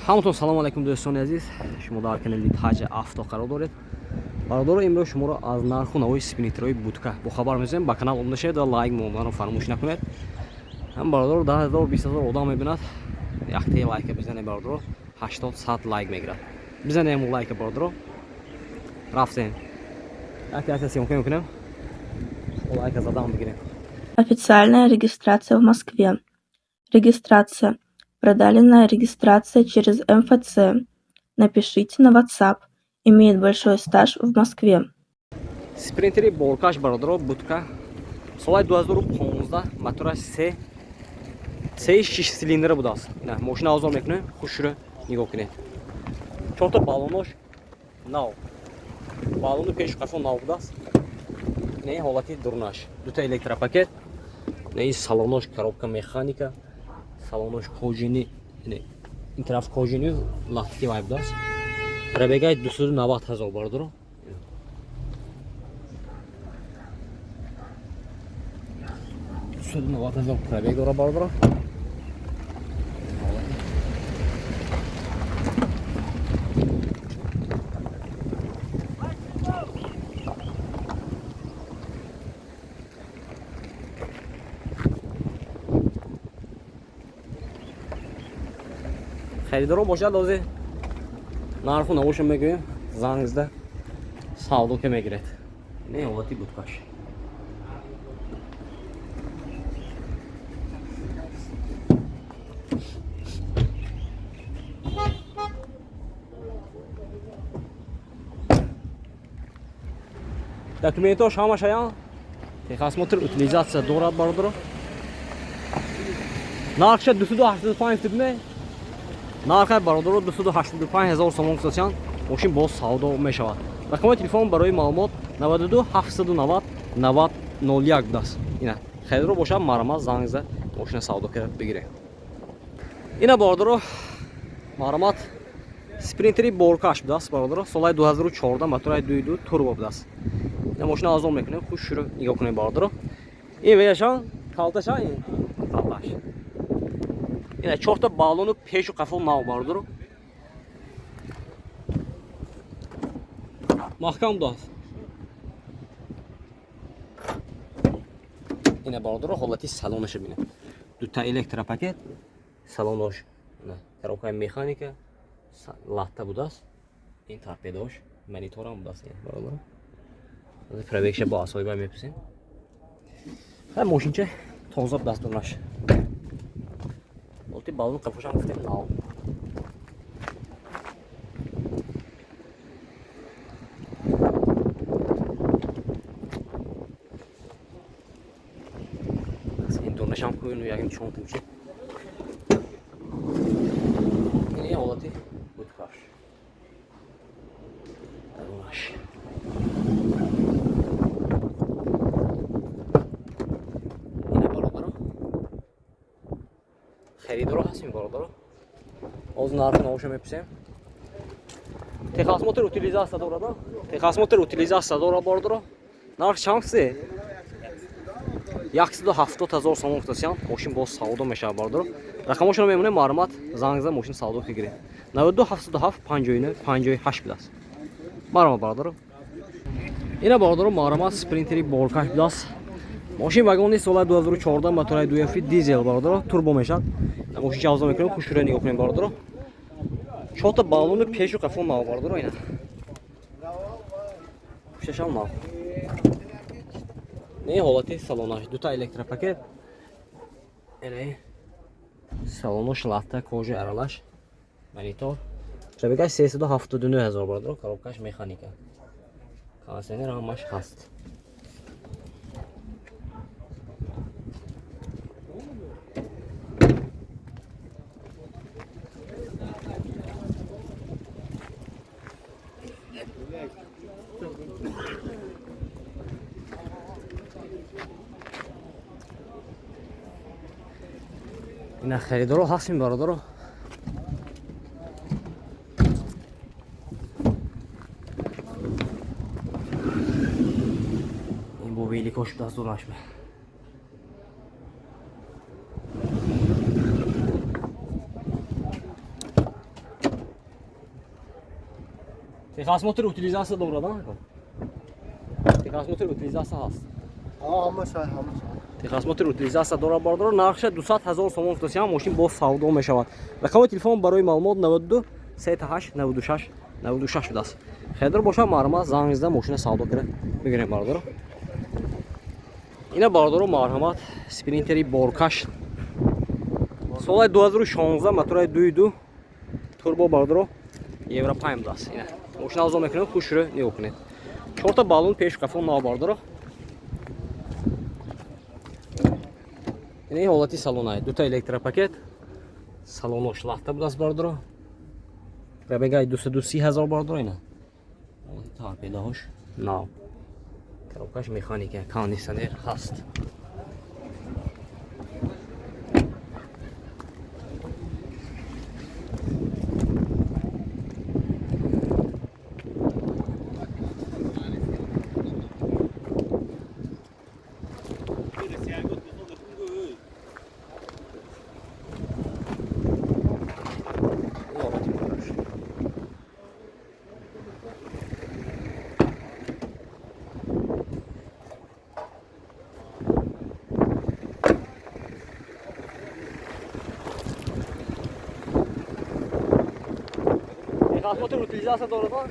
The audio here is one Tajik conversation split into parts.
Ҳаматон салом алайкум, дӯстони азиз. Шумо дар канали Таҷа Авто қарор доред. Бародаро, имрӯз шуморо аз нарху навои спринтерҳои будка бохабар месозем. Ба канал обуна шавед ва лайк монданро фаромӯш накунед. Ҳам бародаро, 10 000, 20 000 одам мебинад, яктаи лайка бизанед, бародаро, 80, 100 лайк мегирад. Бизанем лайка, бародаро. Рафтем, якта якта съёмка мекунем, лайка задам бигирем. Официальная регистрация в Москве. Регистрация. Продленная регистрация через МФЦ. Напишите на WhatsApp. Имеет большой стаж в Москве. Спринтери боркаш, бародаро, будка, соли 2015, мотораш се сеи шиш цилиндра будааст. Ина мошина обзор мекунем, хушрӯ нигоҳ кунед. Чорта баллонош нав, баллону пешу қафо нав будааст. Не ҳолати дурнаш, дута электропакет, не салонош коробка механика, салонош кожаный, ин тараф кожаный, латки вай будааст. Пробегаи 290 000, бародаро. 290 000 пробег дора, бародаро. Харидоро бошад, ҳозир нарху навоша мегӯем, занг зада савдо ке мегиред. Не ҳолати будкаш. Документош ҳамаш аян, техосмотр, утилизация дорад, бародаро. Нархша 285 тубме. Нархай, бародаро, 285 ҳазор сомон гузоштанд. Мошин боз савдо мешавад. Рақами телефон барои маълумот 92 790 90 01 будааст. Ина харидоро бошад, марҳамат, занг зада мошина савдо карда бигиред. Ина, бародаро, марҳамат, спринтери боркаш будааст, бародаро, солаи 2014, мотораи 2.2 турбо будааст. Ина мошина обзор мекунем, хуш шурӯъ нигоҳ кунем, бародаро. Ин веяшан калташа, ин калташ. Ина чорта баллону пешу қафо нав, бародаро, маҳкам будааст. Ина, бародаро, ҳолати салонаша бинед. Дута электропакет, салонош коробкаи механика, латта будааст. Ин торпедош, мониторам будааст, бародаро. Пробегша бо асоиба мепурсем. Ҳа, мошинча тоза будааст дунаш. Ҳолати баллон қафошам гуфтем, нав. Ин дунашам кӯну ягин чонтимчи. Ин ҳолати будкаш. Дунаш. Ина, бародаро, харидоро ҳастем, бародаро. Ҳозир нархи навоша мепурсем. Техосмотр, утилизация дорад, техосмотр, утилизация дорад, бародаро. Нарх чанд се? 170 000 сомон гуфтасиям. Мошин боз савдо мешавад, бародаро. Рақамошонро мемонем, марҳамат, занг зада мошин савдо бигиред. 92 707 59 58 будааст. Марҳамат, бародаро. Ина, бародаро, марҳамат, спринтери боркаш будааст. Мошин вагони, соли 2014, мотораи 2F дизел, бародаро, турбо мешавад. Мошин чавзо мекунем, хушрӯя нигоҳ кунем, бародаро. Чорта баллони пешу қафо нав, бародаро, ина. Пушташам нав. Не ҳолати салонаш, дута электропакет. Ина салонош латта, кожа аралаш, монитор. Пробегаш 379 ҳазор, бародаро, коробкаш механика. Кондиционер ҳамаш ҳаст. Ина харидоро ҳастем, бародаро. Ин бо великош будааст дунашба. Техосмотр, утилизация дорад, а? Техосмотр, утилизация ҳаст. Ҳамаша. Техосмотр, утилизация дорад, бародаро. Нархша 200 ҳазор сомон футосиам, мошин боз савдо мешавад. Рақами телефон барои маълумот 92 38 96 96 шудааст. Харидор бошад, марҳамат, занг зада мошина савдо кара бигирем, бародаро. Ина, бародаро, марҳамат, Спринтери боркаш солаи 2016, мотораи 2.2 турбо, бародаро, евро 5 будааст. Ина мошина авзо мекунем, хушрӯ нигоҳ кунед. Чорта баллон пеш қафо нав, бародаро. Ина ҳолати салонай, дута электропакет, салонош лахта будааст, бародаро. Пробегаи 230 ҳазор, бародаро. Ина ҳолати торпедаҳош нав, коробкаш механика, кондиционер ҳаст. Ҳолати мотораш. Техосмотр, утилизация дорад?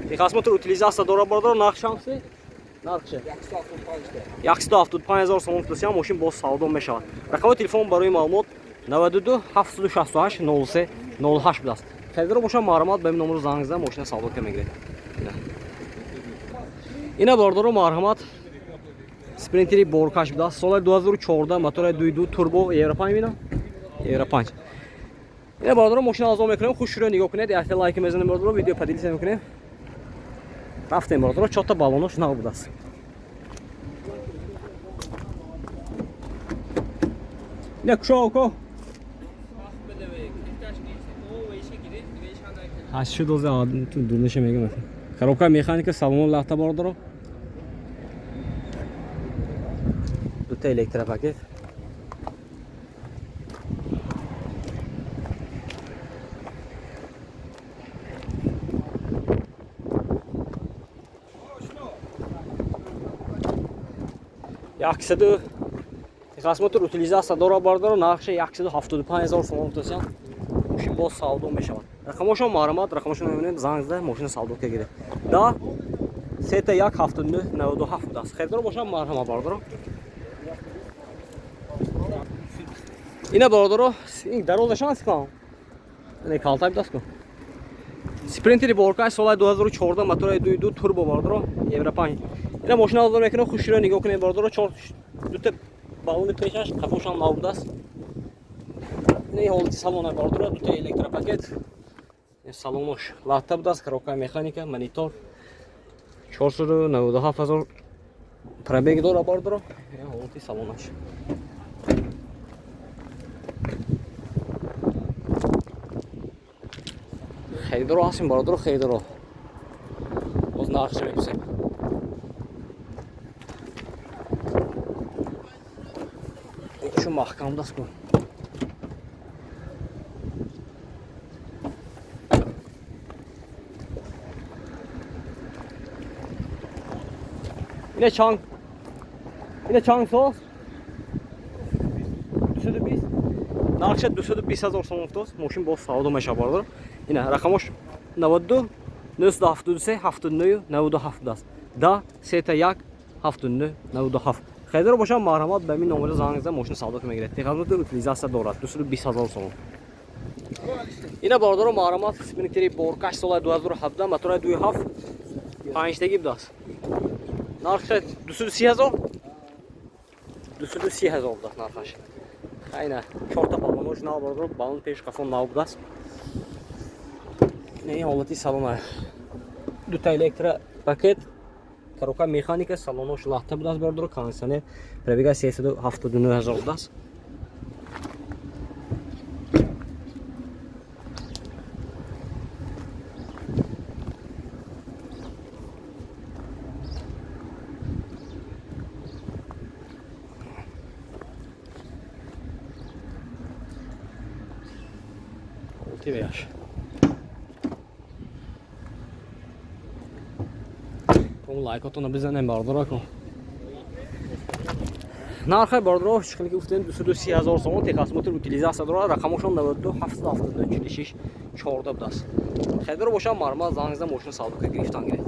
Техосмотр, утилизация дорад, бародаро. Нарх шамси? Нархше? 175 ҳазор сомон футосиам, мошин боз савдо мешавад. Рақами телефон барои маълумот 92 768 03 08 будааст. Харидор бошад, марҳамат, ба ин номро занг зада мошина савдо ка мегиред. Ина, бародаро, марҳамат, Спринтери боркаш будааст. Соли 2014, мотори 2.2 турбо, евро 5 мина? Евро 5. Ина, бародаро, мошина азо мекунем, хушрӯ нигоҳ кунед, якта лайк мезанем, бародаро, видео поделиться мекунем. Рафтем, бародаро, чорта баллонош нав будааст. Ина кушо око. Ҳашт дозе ту дурнаша мегам. Коробка механика, салон лахта, бародаро. Дута электропакет. Яксаду техосмотр, утилизация дора, бародаро. Нархша 175 ҳазор сомон футосиям, мошин боз савдо мешавад. Рақамошон марҳамат, рақамошон мебинем, занг зада мошина савдо ка гиред. Да сета 1 79 97 будааст. Харидор бошад, марҳамат, бародаро. Ина, бародаро, ин дарозашон сикам. Ина калтай будааст ку. Спринтери боркаш соли 2014, мотори 2.2 турбо, бародаро, евро 5. Ина мошина азор мекунем, хушрӯ нигоҳ кунед, бародаро, чор дута баллони пешаш, қафошам нав будааст. Ина ҳолати салона, бародаро, дута электропакет. Салонош латта будааст, коробка механика, монитор. 497 ҳазор пробег дора, бародаро. Ина ҳолати салонаш. Харидоро ҳастем, бародаро, харидоро. Боз нархша мепурсем. Чу маҳкам даст кун. Ина чанг. Ина чанг соз? 220. Нархша 220 ҳазор сомон футост. Мошин боз савдо мешавад, бародаро. Ина рақамош 92 973 79 97 будааст. Да сета 1 79 97. Харидор бошад, марҳамат, ба ин номера занг зада мошина савдо ка мегиред. Техосмотр, утилизация дорад. 220 ҳазор сомон. Ина, бародаро, марҳамат, Спринтери боркаш соли 2017, мотори 2.7 панҷтаги будааст. Нархша 230 ҳазор? 230 ҳазор будааст нархаш. Айна чорта баллонош нав, бародаро, баллон пеш қафо нав будааст. Ина ин ҳолати салона. Дута электропакет, коробка механика, салонош лахта будааст, бародаро, кондиционер, пробега 379 ҳазор будааст. Ҳолати веяш. Лайкотонро бизанем, бародарако. Нархи, бародаро, чӣ хеле ки гуфтем, 230 ҳазор сомон. Техосмотр, утилизация дорад. Рақамошон 92 779 46 14 будааст. Хайдор бошам, марҳамат, занг зада, мошина савдо гирифтан гиред.